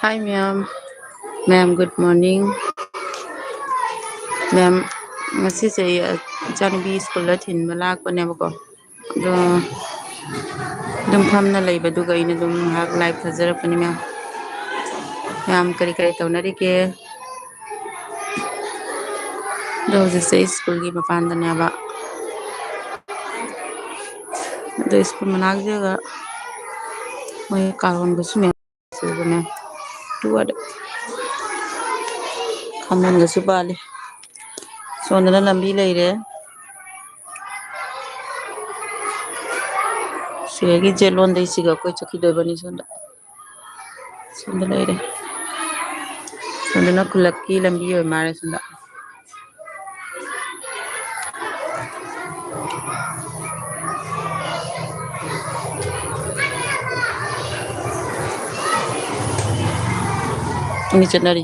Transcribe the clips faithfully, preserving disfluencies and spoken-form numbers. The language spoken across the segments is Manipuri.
Hi ꯃꯌꯥꯝ, ꯃꯌꯥꯝ good morning꯫ ꯃꯌꯥꯝ, ꯉꯁꯤꯁꯦ ꯑꯩ ꯏꯆꯥꯅꯨꯄꯤ ꯁ꯭ꯀꯨꯜꯗ ꯊꯤꯟꯕ ꯂꯥꯛꯄꯅꯦꯕꯀꯣ꯫ ꯑꯗꯣ ꯑꯗꯨꯝ ꯐꯝꯅ ꯂꯩꯕꯗꯨꯒ ꯑꯩꯅ ꯑꯗꯨꯝ ꯉꯥꯏꯍꯥꯛ live ꯊꯥꯖꯔꯛꯄꯅꯤ ꯃꯌꯥꯝ꯫ ꯃꯌꯥꯝ ꯀꯔꯤ ꯀꯔꯤ ꯇꯧꯅꯔꯤꯒꯦ? ꯑꯗꯣ ꯍꯧꯖꯤꯛꯁꯦ ꯁ꯭ꯀꯨꯜꯒꯤ ꯃꯄꯥꯟꯗꯅꯦꯕ꯫ ꯑꯗꯣ ꯁ꯭ꯀꯨꯜ ꯃꯅꯥꯛꯁꯤꯒ ꯃꯣꯏ ꯀꯥꯔꯣꯟꯕꯁꯨ ꯃꯌꯥꯝ ꯆꯨꯕꯅꯦ꯫ ꯇꯨ ꯑꯗ ꯈꯥꯃꯦꯟꯒꯁꯨ ꯄꯥꯜꯂꯤ꯫ ꯁꯣꯝꯗꯅ ꯂꯝꯕꯤ ꯂꯩꯔꯦ꯫ ꯁꯤꯗꯒꯤ ꯖꯦꯠꯂꯣꯟꯗꯩ ꯁꯤꯒ ꯑꯩꯈꯣꯏ ꯆꯠꯈꯤꯗꯣꯏꯕꯅꯤ ꯁꯣꯝꯗ꯫ ꯁꯣꯝꯗ ꯂꯩꯔꯦ꯫ ꯁꯣꯝꯗꯅ ꯈꯨꯜꯂꯛꯀꯤ ꯂꯝꯕꯤ ꯑꯣꯏ ꯃꯥꯜꯂꯦ ꯁꯣꯝꯗ꯫ ꯃꯤ ꯆꯠꯅꯔꯤ꯫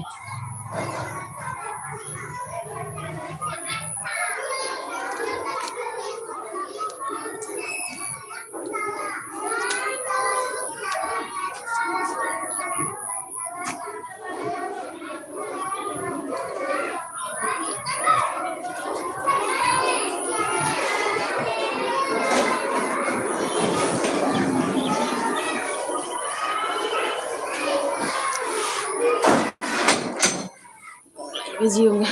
ꯂꯩꯕꯁꯤ ꯌꯦꯡꯉꯨꯅꯦ꯫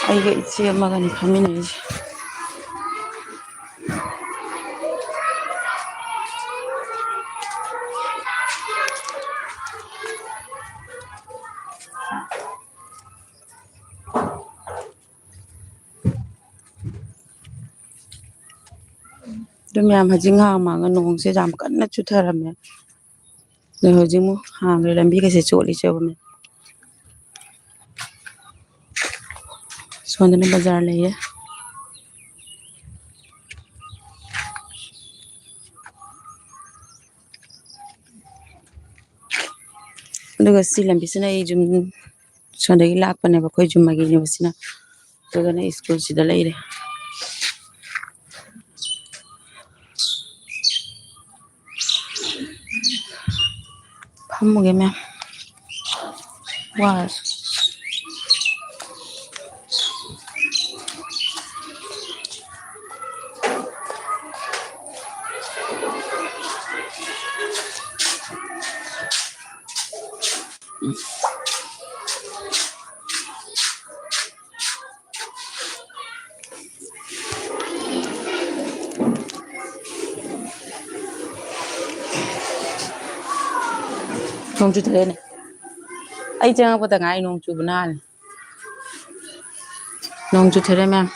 ꯑꯩꯒ ꯏꯆꯦ ꯑꯃꯒꯅꯤ ꯐꯝꯃꯤꯟꯅꯔꯤꯁꯦ꯫ ꯑꯗꯨ ꯃꯌꯥꯝ, ꯍꯧꯖꯤꯛ ꯉꯥꯏꯍꯥꯛ ꯃꯥꯡꯉ ꯅꯣꯡꯁꯦ ꯌꯥꯝ ꯀꯟꯅ ꯆꯨꯊꯔꯝꯃꯦ꯫ ꯑꯗꯣ ꯍꯧꯖꯤꯛ ꯑꯃꯨꯛ ꯍꯥꯡꯈ꯭ꯔꯦ, ꯂꯝꯕꯤꯒꯁꯦ ꯆꯣꯠꯂꯤ ꯆꯣꯠꯂꯤ꯫ ꯁꯣꯝꯗꯅ ꯕꯖꯥꯔ ꯂꯩꯌꯦ꯫ ꯑꯗꯨꯒ ꯁꯤ ꯂꯝꯕꯤꯁꯤꯅ ꯑꯩ ꯌꯨꯝ, ꯁꯣꯝꯗꯒꯤ ꯂꯥꯛꯄꯅꯦꯕ, ꯑꯩꯈꯣꯏ ꯌꯨꯝ ꯃꯥꯒꯤꯅꯦꯕ ꯁꯤꯅ꯫ ꯑꯗꯨꯒꯅ ꯁ꯭ꯀꯨꯜꯁꯤꯗ ꯂꯩꯔꯦ꯫ ꯐꯝꯃꯨꯒꯦ ꯃꯦꯝ꯫ ꯋꯥꯔꯦ꯫ ꯅꯣꯡ ꯆꯨꯊꯔꯛꯑꯦꯅꯦ꯫ ꯑꯩ ꯆꯪꯉꯛꯄꯗ ꯉꯥꯏ ꯅꯣꯡ ꯆꯨꯕꯅ ꯍꯥꯜꯂꯦ꯫ ꯅꯣꯡ ꯆꯨꯊꯔꯦ ꯃꯌꯥꯝ꯫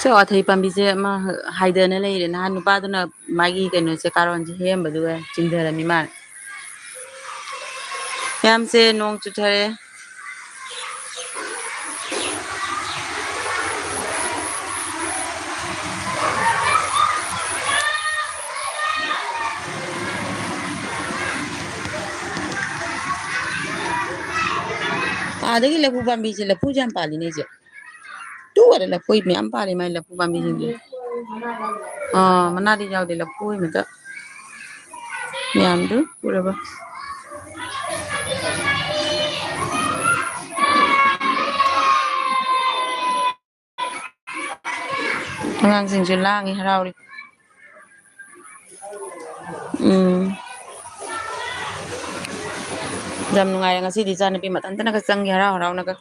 ꯁꯤ ꯑꯋꯥꯊꯕꯤ ꯄꯥꯝꯕꯤꯁꯦ ꯑꯃ ꯍꯥꯏꯗꯅ ꯂꯩꯔꯦ꯫ ꯅꯍꯥꯟ ꯅꯨꯄꯥꯗꯨꯅ ꯃꯥꯒꯤ ꯀꯩꯅꯣꯁꯦ, ꯀꯥꯔꯣꯟꯁꯦ ꯍꯦꯛꯑꯝꯕꯗꯨꯒ ꯆꯤꯡꯊꯔꯝꯃꯤ ꯃꯥꯜꯂꯦ꯫ ꯃꯌꯥꯝꯁꯦ ꯅꯣꯡ ꯆꯨꯊꯔꯦ꯫ ꯑꯥꯗꯒꯤ ꯂꯐꯨ ꯄꯥꯝꯕꯤꯁꯦ, ꯂꯐꯨꯁꯦ ꯌꯥꯝ ꯄꯥꯜꯂꯤꯅꯦ ꯑꯩꯁꯦ꯫ ꯇꯨ ꯑꯣꯏꯔꯦ, ꯂꯐꯣꯏ ꯃꯌꯥꯝ ꯄꯥꯜꯂꯤ ꯃꯥꯏ ꯂꯐꯨ ꯄꯥꯝꯕꯤꯁꯤꯡꯁꯦ꯫ ꯑꯥ, ꯃꯅꯥꯗꯤ ꯌꯥꯎꯗꯦ, ꯂꯐꯣꯏ ꯃꯇ ꯃꯌꯥꯝꯗꯨ ꯎꯔꯕ? ꯑꯉꯥꯡꯁꯤꯡꯁꯨ ꯂꯥꯡꯉꯤ, ꯍꯔꯥꯎꯔꯤ꯫ ꯎꯝ꯫ ꯌꯥꯝ ꯅꯨꯡꯉꯥꯏꯔꯦ ꯉꯁꯤꯗꯤ, ꯏꯆꯥꯅꯨꯄꯤ ꯃꯊꯟꯇꯅꯒ ꯆꯪꯒꯤ ꯍꯔꯥꯎ ꯍꯔꯥꯎꯅꯒ꯫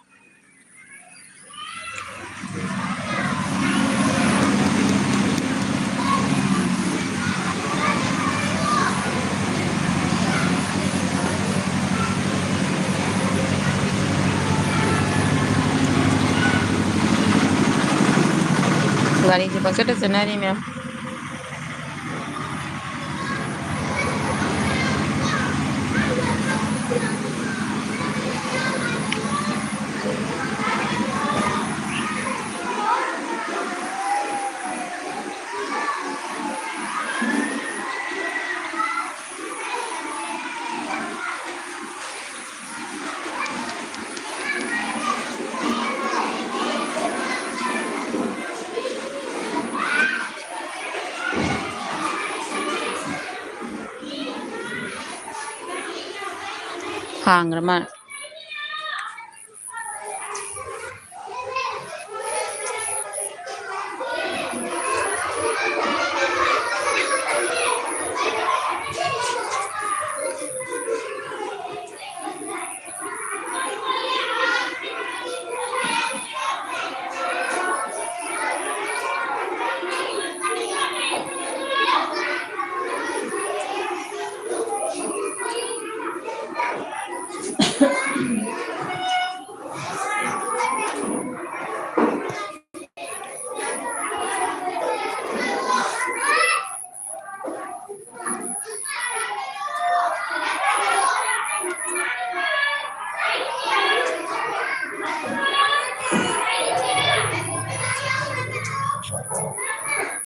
ꯒꯥꯔꯤꯁꯦ ꯄꯪꯆꯠꯇ ꯆꯠꯅꯔꯤ ꯃꯌꯥꯝ꯫ ꯍꯥꯡꯈ꯭ꯔ ꯃꯥꯜꯂꯦ꯫